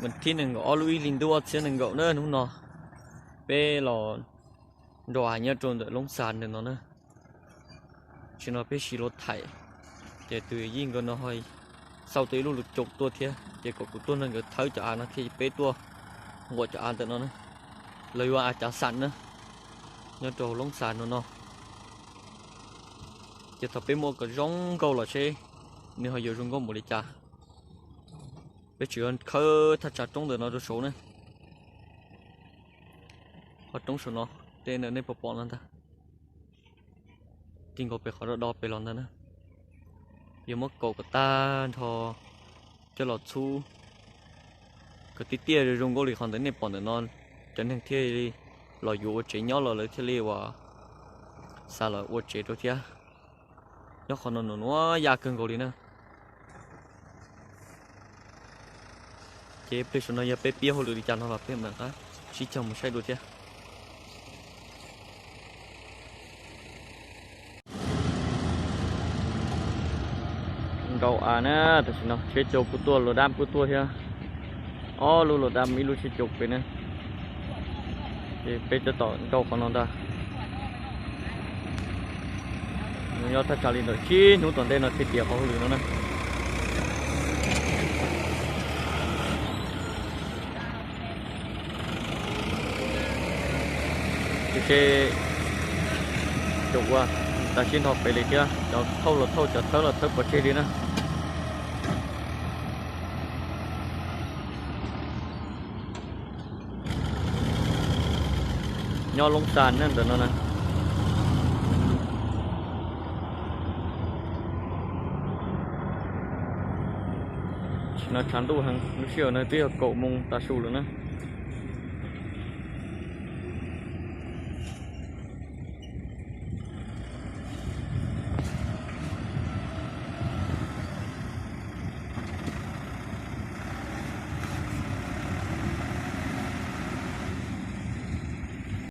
Vas thib nees nkaum ob lub ib hlis ntuj ob txhiab nees nkaum na, hnub no peb los nrau av nyob rau ntawm Loob Xas ntawm no na. Tam sim no peb sim los thaim, ces tus yij nkawd no ho xauj tau ib lub lus caum tuaj thiab, ces kom kuv tuaj nrog nkawd thawb cov av no thiab peb tuaj nquam cov av ntawm no na. Lawv yuav av cav xam na, nyob rau Loob Xas no no. Ces thaum peb muab kom zoo nkauj los seb nws ho yuav zoo nkauj npaum li cas. Peb tseem khawb thaj tsam roob ntawm no rau saud na. Qhov roob saum no, tej ntawm nej pom pom no ntag, ti nkaus pem qhov do do pem los ntag na. Yuav muab kaum kom tag nrho coj los txhub kom tiaj tiaj zoo nkauj li qhov ntawm nej pom ntawm no, cov neeg thiaj li los yuav ua tsev nyob los lawv thiaj li uas xav los ua tsev rau thiab. Nyob qhov no nws nuav ya kawg nkaus li na. Ces pliag saum no yog peb piav hauj lwm li cas no los peb mam sib cog mus saib dua thiab. Nrau av na, tam sim no tsheb caum kuj tuaj, luas dab kuj tuaj thiab. Ob lub luas dab, ib lub tsheb caum pem na. Ces peb tab tom nrau qhov no ntag. Nws nyob thaj tsam li ntawm tsib hnub tom ntej no thiaj tiav qhov hauj lwm no na. Ces seb caum ua tas sib nrho pem li thiab, cov thauj los thauj, cov thawb los thawb pov tseg li na. Nyob Loob Xas na ntawm no na. Tam sim no tshav ntuj heev, lub sij hawm no twb yog kaum moos tav su lawm na.